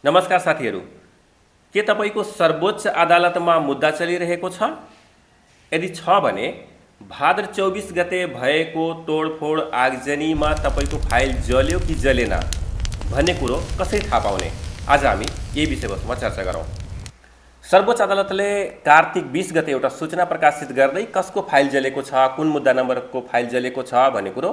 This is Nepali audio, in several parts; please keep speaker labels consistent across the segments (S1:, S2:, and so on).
S1: नमस्कार साथीहरू, के तपाईको सर्वोच्च अदालतमा मुद्दा चलिरहेको छ? यदि छ भने भाद्र 24 गते भएको तोडफोड आगजनीमा तपाईको फाइल जल्यो कि जलेन भन्ने कुरो कसरी थाहा पाउने? आज हामी यही विषयवस्तुमा चर्चा गरौँ। सर्वोच्च अदालतले कार्तिक 20 गते एउटा सूचना प्रकाशित गर्दै कसको फाइल जलेको छ, कुन मुद्दा नम्बरको फाइल जलेको छ भन्ने कुरो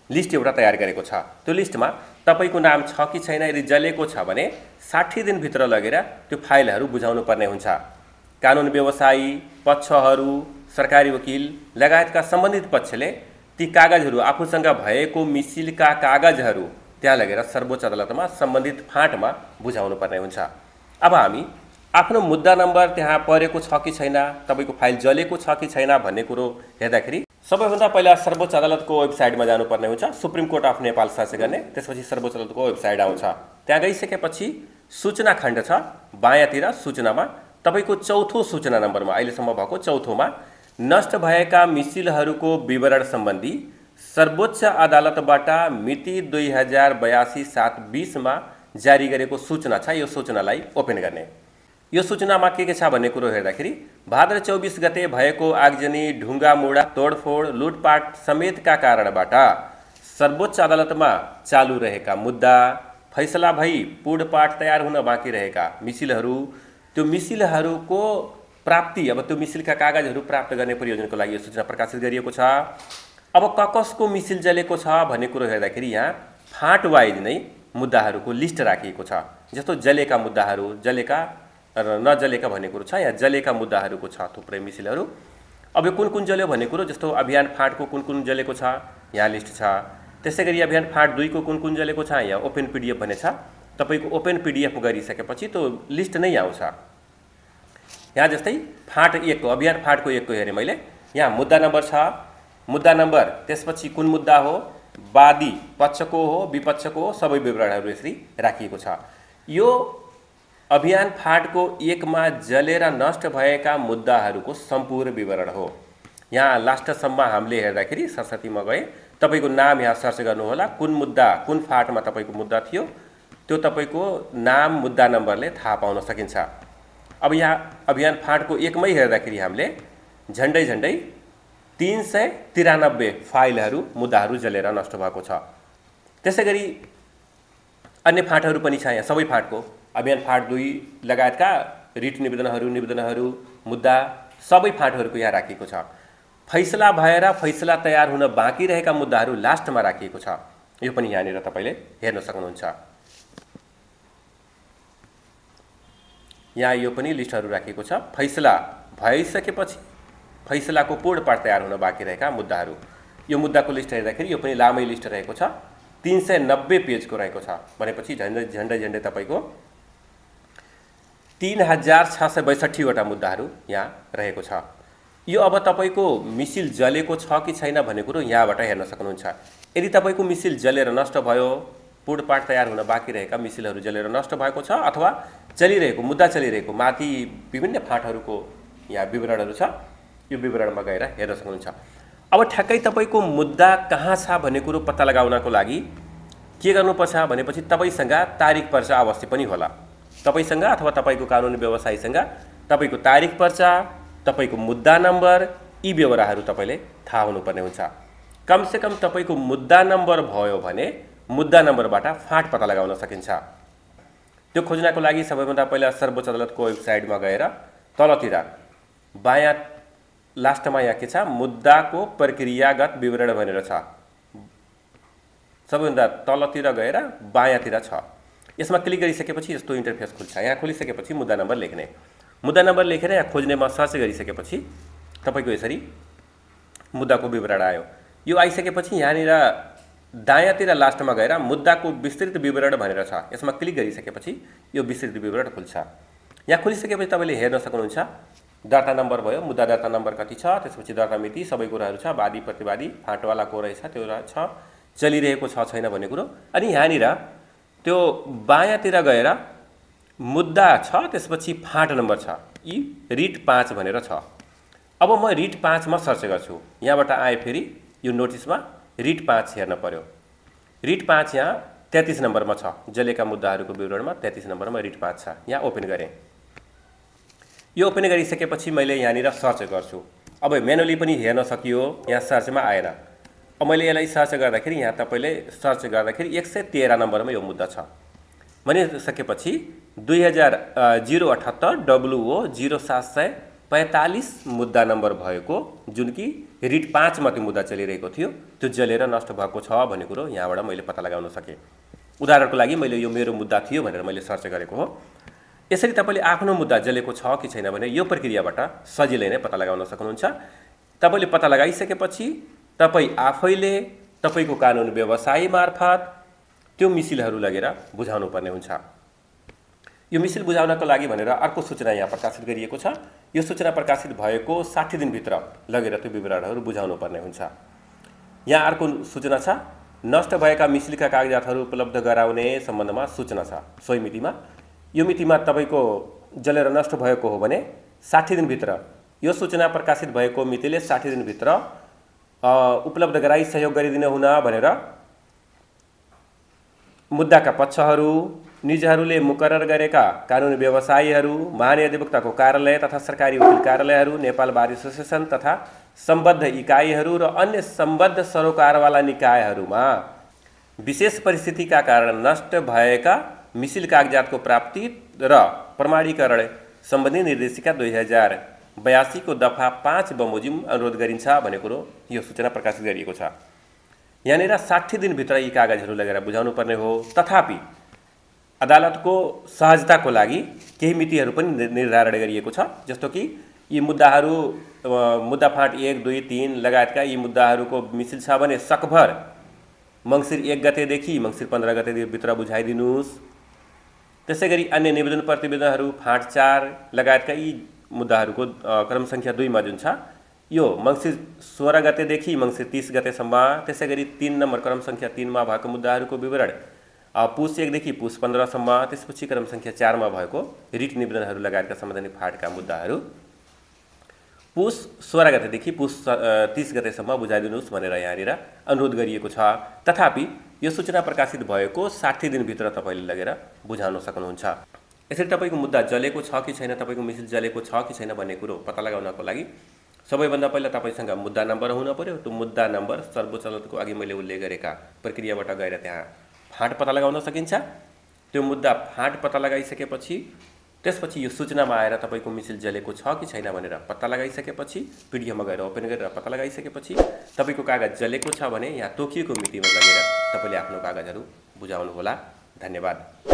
S1: लिस्ट एउटा तयार गरेको छ। त्यो लिस्टमा तपाईको नाम छ कि छैन, यदि जलेको छ भने 60 दिनभित्र लगेर त्यो फाइलहरू बुझाउनु पर्ने हुन्छ। कानुन व्यवसायी, पक्षहरू, सरकारी वकिल लगायतका सम्बन्धित पक्षले ती कागजहरू आफूसँग भएको मिसिलका कागजहरू त्यहाँ लगेर सर्वोच्च अदालतमा सम्बन्धित फाँटमा बुझाउनु पर्ने हुन्छ। अब हामी आफ्नो मुद्दा नम्बर त्यहाँ परेको छ कि छैन, तपाईको फाइल जलेको छ कि छैन भन्ने कुरो हेर्दाखेरि सबैभन्दा पहिला सर्वोच्च अदालतको वेबसाइटमा जानुपर्ने हुन्छ। Supreme court of Nepal search गर्ने, त्यसपछि सर्वोच्च अदालतको वेबसाइट आउँछ। त्यहाँ गइसकेपछि सूचना खण्ड छ, बायाँतिर सूचनामा तपाईको चौथो सूचना नम्बरमा, अहिलेसम्म भएको चौथोमा नष्ट भएका मिसिलहरूको विवरण सम्बन्धी सर्वोच्च अदालतबाट मिति 2082/7/20 मा जारी गरेको सूचना छ। यो सूचनालाई ओपन गर्ने। यो सूचनामा के छ भन्ने कुरो हेर्दाखेरि भाद्र 24 गते भएको आगजनी, ढुङ्गा मुढा, तोडफोड, लुटपाट समेतका कारणबाट सर्वोच्च अदालतमा चालु रहेका मुद्दा, फैसला भई पूर्णपाठ तयार हुन बाँकी रहेका मिसिलहरू, त्यो मिसिलहरूको प्राप्ति, अब त्यो मिसिलका कागजहरू प्राप्त गर्ने प्रयोजनको लागि यो सूचना प्रकाशित गरिएको छ। अब कसको मिसिल जलेको छ भन्ने कुरो हेर्दाखेरि यहाँ फाँट वाइज नै मुद्दाहरूको लिस्ट राखिएको छ। जस्तो जलेका मुद्दाहरू, जलेका र नजलेका भन्ने कुरो छ। यहाँ जलेका मुद्दाहरूको छ थुप्रै मिसिलहरू। अब यो कुन कुन जल्यो भन्ने कुरो, जस्तो अभियान फाँटको कुन कुन जलेको छ यहाँ लिस्ट छ। त्यसै गरी अभियान फाँट 2 को कुन कुन जलेको छ यहाँ ओपन पीडीएफ भन्ने छ। तपाईको ओपन पीडीएफ गरिसकेपछि त्यो लिस्ट नै आउँछ। यहाँ जस्तै फाँट 1 को, अभियान फाँटको 1 को हेरेँ मैले, यहाँ मुद्दा नम्बर छ, मुद्दा नम्बर, त्यसपछि कुन मुद्दा हो, वादी पक्षको हो, विपक्षको हो, सबै विवरणहरू यसरी राखिएको छ। यो अभियान फाँटको 1 मा जलेर नष्ट भएका मुद्दाहरूको सम्पूर्ण विवरण हो। यहाँ लास्टसम्म हामीले हेर्दाखेरि सरस्वतीमा गए तपाईको नाम यहाँ सर्च गर्नुहोला, कुन मुद्दा, कुन फाँटमा तपाईको मुद्दा थियो, त्यो तपाईको नाम, मुद्दा नम्बरले थाहा पाउन सकिन्छ। अब यहाँ अभियान फाँटको 1 मै हेर्दाखेरि हामीले झन्डै 393 फाइलहरू, मुद्दाहरू जलेर नष्ट भएको छ। त्यसै गरी अन्य फाँटहरू पनि छ। यहाँ सबै फाँटको अभियान फाँट 2 लगायतका रिट निवेदनहरू, मुद्दा सबै फाँटहरूको यहाँ राखिएको छ। फैसला भएर फैसला तयार हुन बाँकी रहेका मुद्दाहरू लास्टमा राखिएको छ। यो पनि यहाँनिर तपाईले हेर्न सक्नुहुन्छ। यहाँ यो पनि लिस्टहरू राखिएको छ। फैसला भइसकेपछि फैसलाको पूर्णपाठ तयार हुन बाँकी रहेका मुद्दाहरू, यो मुद्दाको लिस्ट हेर्दाखेरि यो पनि लामै लिस्ट रहेको छ। 390 पेजको रहेको छ भनेपछि झन्डै तपाईको 3662 वटा मुद्दाहरू यहाँ रहेको छ। यो अब तपाईको मिसिल जलेको छ कि छैन भन्ने कुरो यहाँबाट हेर्न सक्नुहुन्छ। यदि तपाईको मिसिल जलेर नष्ट भयो, पूर्णपाठ तयार हुन बाँकी रहेका मिसिलहरू जलेर नष्ट भएको छ, अथवा चलिरहेको मुद्दा चलिरहेको माथि विभिन्न फाँटहरूको यहाँ विवरणहरू छ, यो विवरणमा गएर हेर्न सक्नुहुन्छ। अब ठ्याक्कै तपाईको मुद्दा कहाँ छ भन्ने कुरो पत्ता लगाउनको लागि के गर्नुपर्छ भनेपछि तपाईसँग तारिख पर्चा अवश्य पनि होला। तपाईसँग अथवा तपाईको कानुनी व्यवसायीसँग तपाईको तारिख पर्चा, तपाईको मुद्दा नम्बर, यी व्यवहारहरू तपाईले थाहा हुनुपर्ने हुन्छ। कमसेकम तपाईको मुद्दा नम्बर भयो भने मुद्दा नम्बरबाट फाँट पत्ता लगाउन सकिन्छ। त्यो खोज्नको लागि सबैभन्दा पहिला सर्वोच्च अदालतको वेबसाइटमा गएर तलतिर बायाँ लास्टमा यहाँ के छ, मुद्दाको प्रक्रियागत विवरण भनेर छ। सबैभन्दा तलतिर गएर बायाँतिर छ। यसमा क्लिक गरिसकेपछि यस्तो इन्टरफेस खुल्छ। यहाँ खोलिसकेपछि मुद्दा नम्बर लेख्ने, मुद्दा नम्बर लेखेर यहाँ खोज्नेमा सर्च गरिसकेपछि तपाईको यसरी मुद्दाको विवरण आयो। यो आइसकेपछि यहाँनिर दायाँतिर लास्टमा गएर मुद्दाको विस्तृत विवरण भनेर छ। यसमा क्लिक गरिसकेपछि यो विस्तृत विवरण खुल्छ। यहाँ खोलिसकेपछि तपाईले हेर्न सक्नुहुन्छ दर्ता नम्बर भयो, मुद्दा दर्ता नम्बर कति छ, त्यसपछि दर्ता मिति, सबै कुराहरू छ, वादी प्रतिवादी, फाँटवाला को रहेछ त्यो छ, चलिरहेको छ छैन भन्ने कुरो। अनि यहाँनिर त्यो बायाँतिर गएर मुद्दा छ, त्यसपछि फाँट नम्बर छ, यी रिट 5 भनेर छ। अब म रिट 5 मा सर्च गर्छु। यहाँबाट आए फेरि यो नोटिसमा रिट 5 हेर्न पर्यो। रिट 5 यहाँ 33 नम्बरमा छ, जलेका मुद्दाहरूको विवरणमा 33 नम्बरमा रिट 5 छ। यहाँ ओपन गरेँ। यो ओपन गरिसकेपछि मैले यहाँनिर सर्च गर्छु। अब म्यानुअली पनि हेर्न सकियो, यहाँ सर्चमा आएन। अब मैले यसलाई सर्च गर्दाखेरि यहाँ तपाईँले सर्च गर्दाखेरि 113 नम्बरमा यो मुद्दा छ भनिसकेपछि 2078 WO 0745 मुद्दा नम्बर भएको, जुन कि रिट 5 मा त्यो मुद्दा चलिरहेको थियो, त्यो जलेर नष्ट भएको छ भन्ने कुरो यहाँबाट मैले पत्ता लगाउन सकेँ। उदाहरणको लागि मैले यो मेरो मुद्दा थियो भनेर मैले सर्च गरेको हो। यसरी तपाईँले आफ्नो मुद्दा जलेको छ कि छैन भने यो प्रक्रियाबाट सजिलै नै पत्ता लगाउन सक्नुहुन्छ। तपाईँले पत्ता लगाइसकेपछि तपाईँ आफैले तपाईँको कानुन व्यवसायी मार्फत त्यो मिसिलहरू लगेर बुझाउनु पर्ने हुन्छ। यो मिसिल बुझाउनको लागि भनेर अर्को सूचना यहाँ प्रकाशित गरिएको छ। यो सूचना प्रकाशित भएको 60 दिनभित्र लगेर त्यो विवरणहरू बुझाउनु पर्ने हुन्छ। यहाँ अर्को सूचना छ, नष्ट भएका मिसिलका कागजातहरू उपलब्ध गराउने सम्बन्धमा सूचना छ। सोही मितिमा, यो मितिमा तपाईँको जलेर नष्ट भएको हो भने 60 दिनभित्र, यो सूचना प्रकाशित भएको मितिले 60 दिनभित्र उपलब्ध गराई सहयोग गरिदिन हुन भनेर मुद्दाका पक्षहरू, निजहरूले मुकरर गरेका कानुन व्यवसायीहरू, महाधिवक्ताको कार्यालय तथा सरकारी वकिल कार्यालयहरू, नेपाल बार एसोसिएसन तथा सम्बद्ध इकाइहरू र अन्य सम्बद्ध सरोकारवाला निकायहरूमा विशेष परिस्थितिका कारण नष्ट भएका मिसिल कागजातको प्राप्ति र प्रमाणीकरण सम्बन्धी निर्देशिका 2082 को दफा 5 बमोजिम अनुरोध गरिन्छ भन्ने कुरो यो सूचना प्रकाशित गरिएको छ। यहाँनिर 60 दिनभित्र यी कागजहरू लगेर बुझाउनु पर्ने हो। तथापि अदालतको सहजताको लागि केही मितिहरू पनि निर्धारण गरिएको छ, जस्तो कि यी मुद्दाहरू मुद्दा फाँट 1, 2, 3 लगायतका यी मुद्दाहरूको मिसिल छ भने सकभर मङ्सिर 1 गतेदेखि मङ्सिर 15 गतेभित्र बुझाइदिनुहोस्। त्यसै गरी अन्य निवेदन प्रतिवेदनहरू फाँट 4 लगायतका यी मुद्दाहरूको क्रम सङ्ख्या 2 मा जुन छ, यो मङ्सिर 16 गतेदेखि मङ्सिर 30 गतेसम्म, त्यसै गरी 3 नम्बर क्रम सङ्ख्या 3 मा भएको मुद्दाहरूको विवरण पुस 1 देखि पुस 15 सम्म, त्यसपछि क्रम सङ्ख्या 4 मा भएको रिट निवेदनहरू लगायतका सम्बन्धित फाँटका मुद्दाहरू पुस 16 गतेदेखि पुस 30 गतेसम्म बुझाइदिनुहोस् भनेर यहाँनिर अनुरोध गरिएको छ। तथापि यो सूचना प्रकाशित भएको 60 दिनभित्र तपाईँले लगेर बुझाउन सक्नुहुन्छ। यसरी तपाईँको मुद्दा जलेको छ कि छैन, तपाईँको मिसिल जलेको छ कि छैन भन्ने कुरो पत्ता लगाउनको लागि सबैभन्दा पहिला तपाईँसँग मुद्दा नम्बर हुन पर्यो। त्यो मुद्दा नम्बर सर्वोच्च अदालतको अघि मैले उल्लेख गरेका प्रक्रियाबाट गएर त्यहाँ फाँट पत्ता लगाउन सकिन्छ। त्यो मुद्दा फाँट पत्ता लगाइसकेपछि त्यसपछि यो सूचनामा आएर तपाईँको मिसिल जलेको छ कि छैन भनेर पत्ता लगाइसकेपछि पिडिएफमा गएर ओपन गरेर पत्ता लगाइसकेपछि तपाईँको कागज जलेको छ भने यहाँ तोकिएको मितिमा लगेर तपाईँले आफ्नो कागजहरू बुझाउनुहोला। धन्यवाद।